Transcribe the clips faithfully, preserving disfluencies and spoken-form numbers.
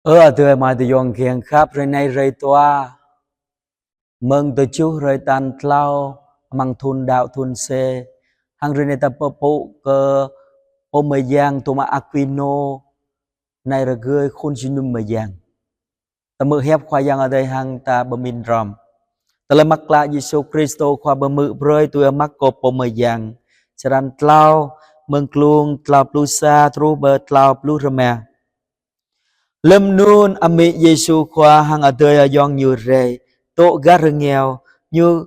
Ơ adơi amai ayong kiăng khăp, hrơi anai hrơi dua, mơ̆ng tơjuh hrơi tal klâo, amăng thun đăo thun C, hăng hrơi anai ta pơpŭ kơ pô mơyang Tôma Aquino, anai rơgơi khul jơnum mơyang. Ta hmư̆ hiăp Khua Yang Adai hăng ta pơmĭn hrŏm. Tơlơi mơak klă Yêsu Krist Khua pơhmư̆ brơi tui Markô pô mơyang, črăn klâo, mơ̆ng klŭng klâo pluh sa truh pơ klâo pluh rơma. Lơm anŭn amĭ Yêsu Khua hăng adơi ayong ñu rai, dŏ gah rơngiao, ñu,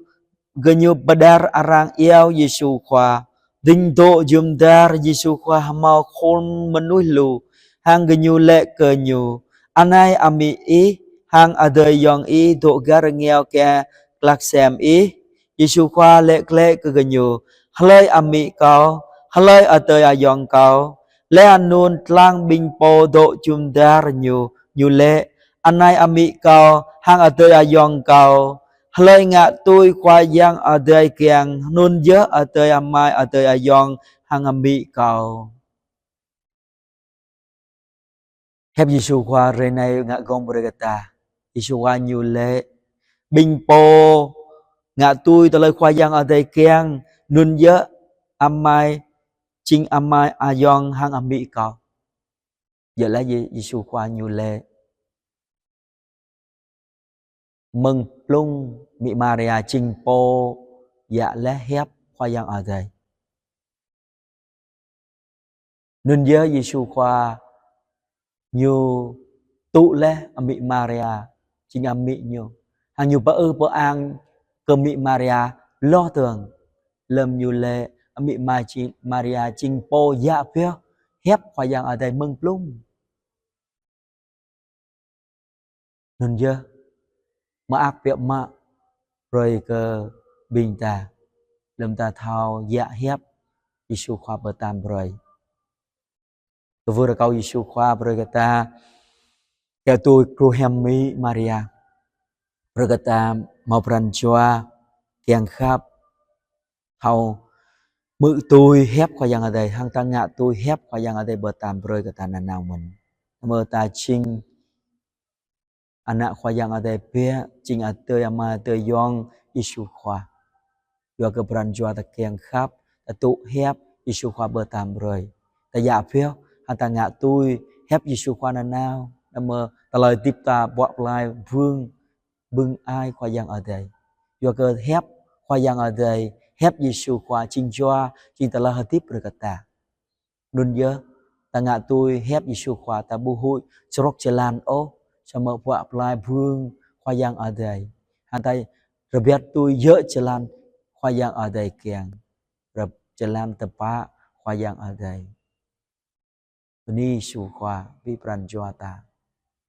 gơñu pơđar arăng iâu Yêsu Khua. Ding dŏ jum dar Yêsu Khua hmâo khul mơnuih lu, hăng gơñu laĭ kơ ñu: Anai amĭ ih hăng adơi ayong ih dŏ gah rơngiao kiăng glăk sem ih. Yêsu Khua laĭ glaĭ kơ gơñu: Hlơi amĭ kâo, hlơi adơi ayong kâo? Laih anŭn lăng ƀing pô dŏ jum dar ñu, ñu laĭ: Anai amĭ kâo hăng adơi ayong kâo. Hlơi ngă tui Khua Yang Adai kiăng, anŭn yơh adơi amai, adơi ayong hăng amĭ kâo. Hiăp Yêsu Khua hrơi anai ngă gơ̆ng brơi kơ ta. Yêsu Khua ñu laĭ: Ƀing pô ngă tui tơlơi Khua Yang Adai kiăng, anŭn yơh amai, jing amai ayong hăng amĭ kâo. Yơh laĭ Yê-, Yêsu Khua ñu laĭ. Mơ̆ng blung amĭ Maria jing pô djă̱ laih hiăp Khua Yang Adai. Anŭn yơh Yêsu Khua ñu tŭ laih amĭ Maria, jing amĭ ñu. Hăng ñu pơư pơang kơ amĭ Maria hloh dơ̆ng. Lơm ñu laĭ amĭ Ma-, jing, Maria jing pô djă̱ pioh hiăp Khua Yang Adai mơ̆ng blung. Anŭn yơh, mơak biă mă brơi kơ ƀing ta, lơm ta thâo djă̱ hiăp Yêsu Khua pơtăm brơi. Kơwưh rơkâo Yêsu Khua brơi kơ ta, kiaŏ tui kru hiam amĭ Maria, brơi kơ ta hmâo pran jua kiăng khăp, thâo hmư̆ tui hiăp Khua Yang Adai, hăng ta ngă tui hiăp Khua Yang Adai pơtăm brơi kơ ta nanao mơ̆n. Mơ̆ ta jing ană Khua Yang Adai biă, jing adơi amai adơi ayong Yêsu Khua. Yua kơ pran jua ta kiăng khăp, ta tŭ hiăp Yêsu Khua pơtăm brơi. Ta djă̱ pioh, hăng ta ngă tui hiăp Yêsu Khua nanao. Mơ̆ tơlơi hơdip ta pơklaih bưng bưng ai Khua Yang Adai. Yua kơ hiăp Khua Yang Adai, hiăp Yêsu Khua jing jua, jing tơlơi hơdip brơi kơ ta. Anŭn yơh, ta ngă tui hiăp Yêsu Khua ta ƀu huĭ črŏk jơlan ôh, samơ̆ pơklaih bưng Khua Yang Adai. Hăng ta rơbat tui djơ̆ jơlan Khua Yang Adai kiăng. Rơbat jơlan tơpă Khua Yang Adai. Bơni Yêsu Khua, pi pran jua ta.